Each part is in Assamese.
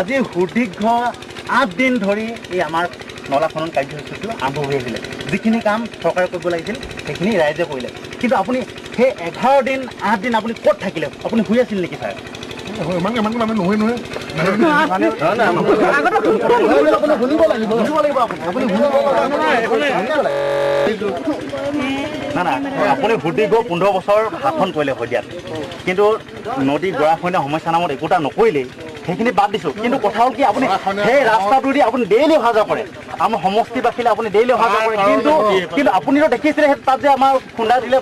আজি সুদীৰ্ঘ 8 দিন ধৰি এই আমাৰ নলা খনন কাৰ্যসূচীটো আৰম্ভ হৈ আছিলে। যিখিনি কাম চৰকাৰে কৰিব লাগিছিল সেইখিনি ৰাইজে কৰিলে, কিন্তু আপুনি সেই 11 দিন 8 দিন আপুনি ক'ত থাকিলে? আপুনি শুই আছিল নেকি ছাৰ? না না, আপুনি সুদীৰ্ঘ 15 বছৰ শাসন কৰিলে শদিয়াত, কিন্তু নদী গৰাখহনীয়া সমস্যা নামত একোটা নকৰিলেই, সেইখিনি বাদ দিছোঁ। কিন্তু কথা হ'ল কি, আপুনি সেই ৰাস্তাটো দি আপুনি ডেইলি অহা যোৱা কৰে, আমাৰ সমষ্টিবাসীলে আপুনি ডেইলি অহা যোৱা কৰে, কিন্তু কিন্তু আপুনিতো দেখিছিলে তাত যে আমাৰ খুন্দা দিলে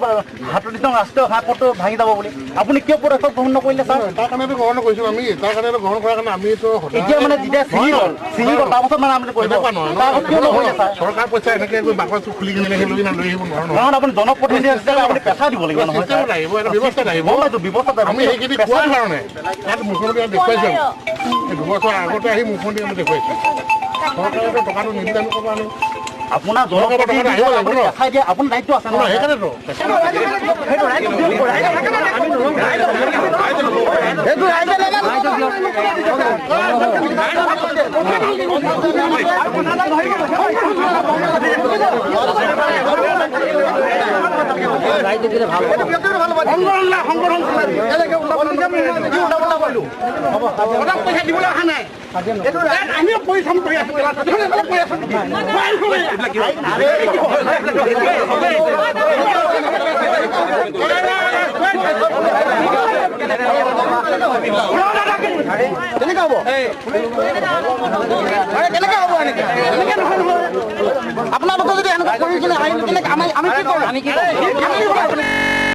37 নং ৰাষ্ট্ৰীয় ঘাইপথটো ভাঙি যাব বুলি, আপুনি কিয় পদক্ষেপ গ্ৰহণ নকৰিলে ছাৰ? তাৰ কাৰণেতো গ্ৰহণ কৰিছোঁ আমি, তাৰ কাৰণেতো গ্ৰহণ কৰাৰ কাৰণে আমিতো এতিয়া মানে যেতিয়া ছিঙি গ'ল, ছিঙি গ'ল তাৰপাছত মানে আপুনি কৰিব কিয় নকৰিলে ছাৰ? চৰকাৰ পইচা এনেকৈ গৈ বাকচ খুলি কিনে এনেকৈ লৈ লৈ আহিব নোৱাৰোঁ। কাৰণ আপুনি জনপ্ৰতিনিধি হিচাপে আপুনি পেছা দিব লাগিব নহয়, লাগিব এটা ব্যৱস্থা লাগিব। ব্যৱস্থা আমি সেইখিনি কোৱাৰ কাৰণে তাত মুখ্যমন্ত্ৰী দেখুৱাইছোঁ, 2 বছৰ আগতে আহি মুখ্যমন্ত্ৰী আমি দেখুৱাইছোঁ। চৰকাৰেতো টকাটো নিদিলে আমি ক'ব আনো। আপোনাৰ জনপ্ৰতিনিধি আপোনাৰ দায়িত্ব আছে নহয়, সেইকাৰণেতো কেনেকে হ'ব? কেনেকে হ'ব? এনেকে এনেকে নহয় নহয়। আপোনালোকে যদি এনেকুৱা কৰি কিনে আমি কি কৰিম? আমি কি কৰিম?